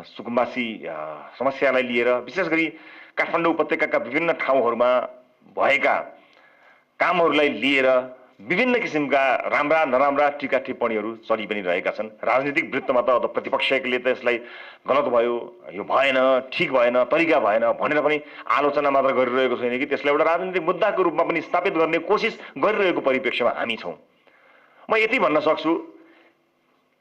सुकुम्बासी समस्यालाई लिएर विशेष गरी काठमाडौँ उपत्यकाका विभिन्न ठाउँहरूमा भएका कामहरूलाई लिएर विभिन्न किसिमका राम्रा नराम्रा टीका टिप्पणीहरू चलि पनि रहेका छन्। राजनीतिक वृत्तमा त प्रतिपक्षले त यसलाई गलत भयो, यो भएन, ठिक भएन, तरिका भएन भनेर पनि आलोचना मात्र गरिरहेको छैन कि त्यसलाई एउटा राजनीतिक मुद्दाको रूपमा पनि स्थापित गर्ने कोसिस गरिरहेको परिप्रेक्ष्यमा हामी छौँ। म यति भन्न सक्छु,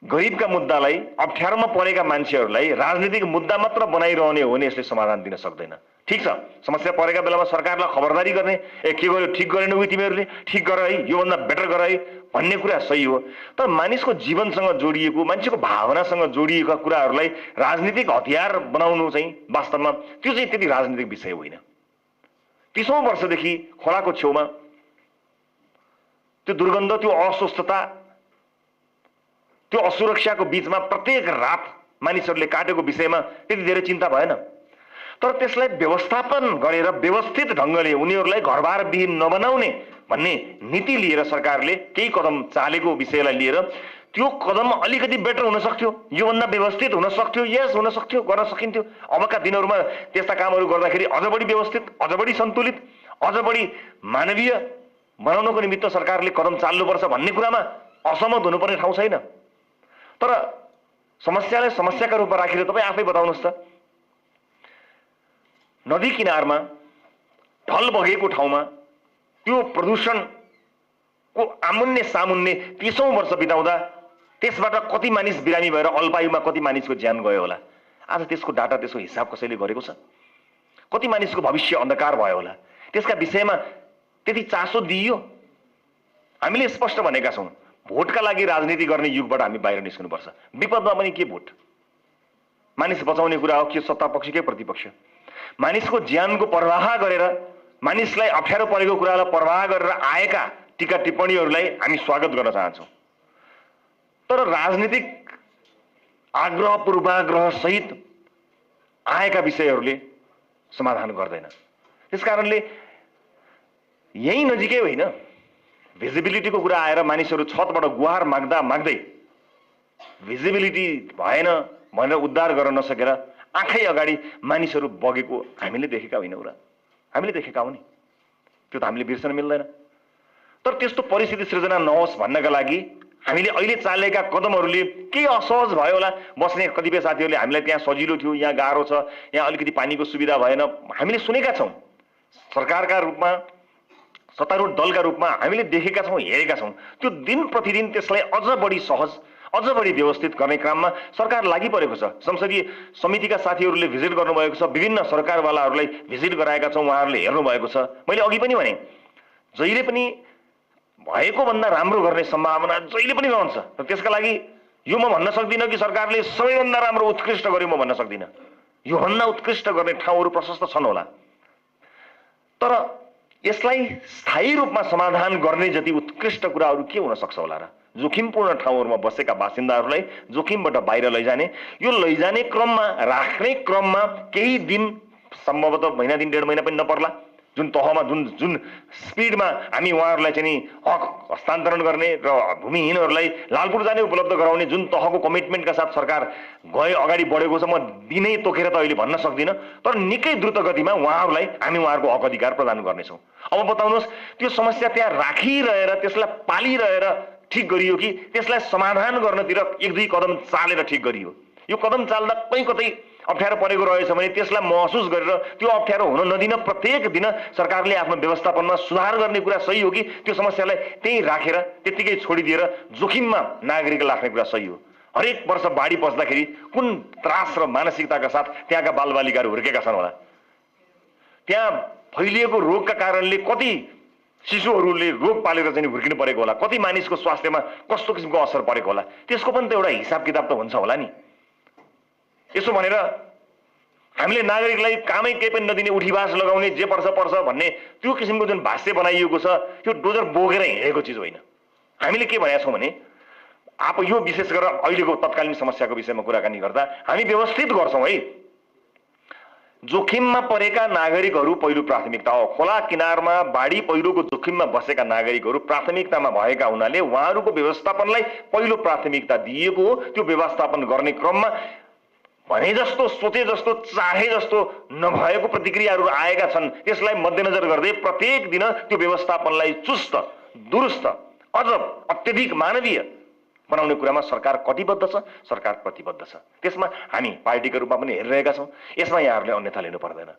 गरिबका मुद्दालाई, अप्ठ्यारोमा परेका मान्छेहरूलाई राजनीतिक मुद्दा मात्र बनाइरहने हो भने यसले समाधान दिन सक्दैन। ठिक छ, समस्या परेका बेलामा सरकारलाई खबरदारी गर्ने, के गर्यो, ठिक गरेन उही तिमीहरूले, ठिक गर है, योभन्दा बेटर गर है भन्ने कुरा सही हो। तर मानिसको जीवनसँग जोडिएको, मान्छेको भावनासँग जोडिएका कुराहरूलाई राजनीतिक हतियार बनाउनु चाहिँ वास्तवमा त्यो चाहिँ त्यति राजनीतिक विषय होइन। 30औं वर्षदेखि खोलाको छेउमा त्यो दुर्गन्ध, त्यो अस्वस्थता, त्यो असुरक्षाको बीचमा प्रत्येक रात मानिसहरूले काटेको विषयमा त्यति धेरै चिन्ता भएन। तर त्यसलाई व्यवस्थापन गरेर व्यवस्थित ढङ्गले उनीहरूलाई घरबारविहीन नबनाउने भन्ने नीति लिएर सरकारले केही कदम चालेको विषयलाई लिएर त्यो कदम अलिकति बेटर हुन सक्थ्यो, योभन्दा व्यवस्थित हुन सक्थ्यो, यस हुन सक्थ्यो, गर्न सकिन्थ्यो। अबका दिनहरूमा त्यस्ता कामहरू गर्दाखेरि अझ बढी व्यवस्थित, अझ बढी सन्तुलित, अझ बढी मानवीय बनाउनको निमित्त सरकारले कदम चाल्नुपर्छ भन्ने कुरामा असहमत हुनुपर्ने ठाउँ छैन। तर समस्यालाई समस्याका रूपमा राखेर तपाईँ आफै बताउनुहोस् त, नदी किनारमा ढल बगेको ठाउँमा त्यो प्रदूषणको आमुन्ने सामुन्ने 30औं वर्ष बिताउँदा त्यसबाट कति मानिस बिरामी भएर अल्पायुमा कति मानिसको ज्यान गयो होला? आज त्यसको डाटा, त्यसको हिसाब कसैले गरेको छ? कति मानिसको भविष्य अन्धकार भयो होला? त्यसका विषयमा त्यति चासो दिइयो? हामीले स्पष्ट भनेका छौँ, भोटका लागि राजनीति गर्ने युगबाट हामी बाहिर निस्कनुपर्छ। विपदमा पनि के भोट? मानिस बचाउने कुरा हो कि सत्ता पक्ष के प्रतिपक्ष? मानिसको ज्यानको पर्वाह गरेर, मानिसलाई अप्ठ्यारो परेको कुरालाई पर्वाह गरेर आएका टीका टिप्पणीहरूलाई हामी स्वागत गर्न चाहन्छौँ। तर राजनीतिक आग्रह पूर्वाग्रह सहित आएका विषयहरूले समाधान गर्दैन। त्यसकारणले यही नजिकै होइन, भिजिबिलिटीको कुरा आएर मानिसहरू छतबाट गुहार माग्दा माग्दै भिजिबिलिटी भएन भनेर उद्धार गर्न नसकेर आँखै अगाडि मानिसहरू बगेको हामीले देखेका होइनौँ र? हामीले देखेका हो नि, त्यो त हामीले बिर्सन मिल्दैन। तर त्यस्तो परिस्थिति सृजना नहोस् भन्नका लागि हामीले अहिले चालेका कदमहरूले केही असहज भयो होला, बस्ने कतिपय साथीहरूले हामीलाई त्यहाँ सजिलो थियो, यहाँ गाह्रो छ, यहाँ अलिकति पानीको सुविधा भएन, हामीले सुनेका छौँ। सरकारका रूपमा, सत्तारूढ दलका रूपमा हामीले देखेका छौँ, हेरेका छौँ। त्यो दिन प्रतिदिन त्यसलाई अझ बढी सहज, अझ बढी व्यवस्थित गर्ने क्रममा सरकार लागि परेको छ। संसदीय समितिका साथीहरूले भिजिट गर्नुभएको छ, विभिन्न सरकारवालाहरूलाई भिजिट गराएका छौँ, उहाँहरूले हेर्नुभएको छ। मैले अघि पनि भने, जहिले पनि भएको भन्दा राम्रो गर्ने सम्भावना जहिले पनि रहन्छ। र त्यसका लागि यो म भन्न सक्दिनँ कि सरकारले सबैभन्दा राम्रो उत्कृष्ट गर्यो, म भन्न सक्दिनँ। योभन्दा उत्कृष्ट गर्ने ठाउँहरू प्रशस्त छन् होला, तर यसलाई स्थायी रूपमा समाधान गर्ने जति उत्कृष्ट कुराहरू के हुन सक्छ होला र? जोखिमपूर्ण ठाउँहरूमा बसेका बासिन्दाहरूलाई जोखिमबाट बाहिर लैजाने, यो लैजाने क्रममा, राख्ने क्रममा केही दिन, सम्भवतः महिना दिन, 1.5 महिना पनि नपर्ला, जुन तहमा जुन स्पिडमा हामी उहाँहरूलाई चाहिँ नि हक हस्तान्तरण गर्ने र भूमिहीनहरूलाई लालपुर जाने उपलब्ध गराउने जुन तहको कमिटमेन्टका साथ सरकार अगाडि बढेको छ, म दिनै तोकेर त अहिले भन्न सक्दिनँ। तर निकै द्रुत गतिमा उहाँहरूलाई हामी उहाँहरूको हक अधिकार प्रदान गर्नेछौँ। अब बताउनुहोस्, त्यो समस्या त्यहाँ राखिरहेर त्यसलाई पालिरहेर ठिक गरियो कि त्यसलाई समाधान गर्नतिर 1-2 कदम चालेर ठिक गरियो? यो कदम चाल्दा कहीँ कतै अप्ठ्यारो परेको रहेछ भने त्यसलाई महसुस गरेर त्यो अप्ठ्यारो हुन नदिन प्रत्येक दिन सरकारले आफ्नो व्यवस्थापनमा सुधार गर्ने कुरा सही हो कि त्यो समस्यालाई त्यही राखेर त्यतिकै छोडिदिएर जोखिममा नागरिक राख्ने कुरा सही हो? हरेक वर्ष बाढी पस्दाखेरि कुन त्रास र मानसिकताका साथ त्यहाँका बालबालिकाहरू हुर्केका छन् होला? त्यहाँ फैलिएको रोगका कारणले कति शिशुहरूले रोग पालेर चाहिँ हुर्किनु परेको होला, कति मानिसको स्वास्थ्यमा कस्तो किसिमको असर परेको होला? त्यसको पनि त एउटा हिसाब किताब त हुन्छ होला नि। यसो भनेर हामीले नागरिकलाई कामै केही पनि नदिने, उठीवास लगाउने, जे पर्छ भन्ने त्यो किसिमको जुन भाष्य बनाइएको छ, त्यो डोजर बोकेर हिँडेको चिज होइन। हामीले के भनेका छौँ भने, यो विशेष गरेर अहिलेको तत्कालीन समस्याको विषयमा कुराकानी गर्दा हामी व्यवस्थित गर्छौँ है। जोखिममा परेका नागरिकहरू पहिलो प्राथमिकता हो। खोला किनारमा बाढी पहिरोको जोखिममा बसेका नागरिकहरू प्राथमिकतामा भएका हुनाले उहाँहरूको व्यवस्थापनलाई पहिलो प्राथमिकता दिएको हो। त्यो व्यवस्थापन गर्ने क्रममा भने जस्तो सोचे जस्तो चाहे जस्तो नभएको प्रतिक्रियाहरू आएका छन्। त्यसलाई मध्यनजर गर्दै प्रत्येक दिन त्यो व्यवस्थापनलाई चुस्त, दुरुस्त, अझ अत्यधिक मानवीय बनाउने कुरामा सरकार कटिबद्ध छ, सरकार प्रतिबद्ध छ। त्यसमा हामी पार्टीका रूपमा पनि हेरिरहेका छौँ। यसमा यहाँहरूले अन्यथा लिनु पर्दैन।